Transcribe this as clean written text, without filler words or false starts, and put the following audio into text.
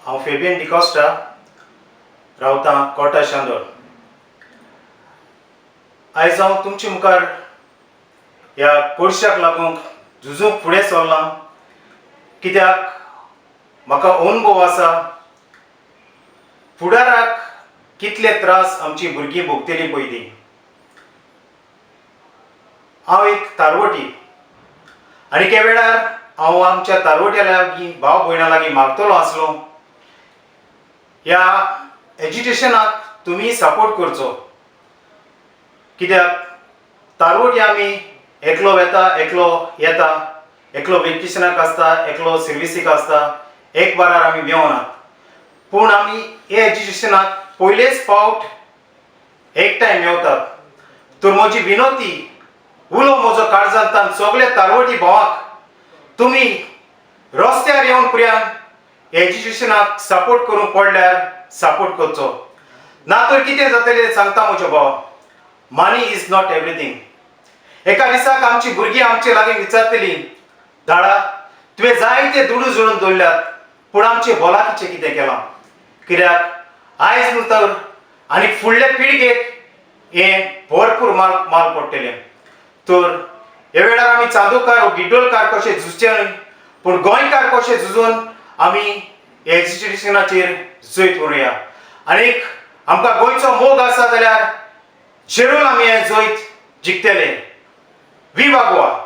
हांव फेबियन डिकॉस्टा, रावतां कोटा शांदोर. आयज हांव तुमचे मुखार ह्या कोळशाक लागून झुजूंक फुडें सरलां, कित्याक म्हाका अनुभव आसा फुडाराक कितले त्रास आमची भुरगीं भोगतलीं पळय. हांव एक तारवटी आनी एके वेळार हांव आमच्या तारवट्या लागीं, भाव भयणां लागीं मागतलो आसलो, ह्या एजिटेशनाक तुमी सपोर्ट करचो, कित्याक तारवटी आमी एकलो वेता, एकलो येता, एकलो वेकेशनाक आसता, एकलो सर्विसीक आसता, एक बारार आमी मेवनात. पूण आमी हे एजिटेशनाक पयलेच फावट एकठांय मेवतात. तर म्हजी विनोती, उलो म्हजो काळजांतल्यान सगळे तारवटी भावाक, तुमी रस्त्यार येवन पर्यंत एजिटेशनाक सपोर्ट करूंक पडल्यार सपोर्ट करचो. ना तर कितें जातलें सांगता म्हज्या भाव, money is not everything. एका दिसाक आमची भुरगीं आमचे लागीं विचारतली, "दाडा, तुवें जायते दुडू जोडून दवरल्यात, पूण आमचे भलाकीचें कितें केलां?" कित्याक आयज न्हू तर आनी फुडले पिळगेक हें भरपूर माल माल पडटलें. तर हे वेळार आमी चांदोकार वा गिड्डोलकार कशे झुजचे न्हय, पूण गोंयकार कशे झुजून आमी एजिटेशनाचेर जैत व्हरूया. आनीक आमकां गोंयचो मोग आसा जाल्यार जरूर आमी हें जैत जिखतले. विवा गोवा!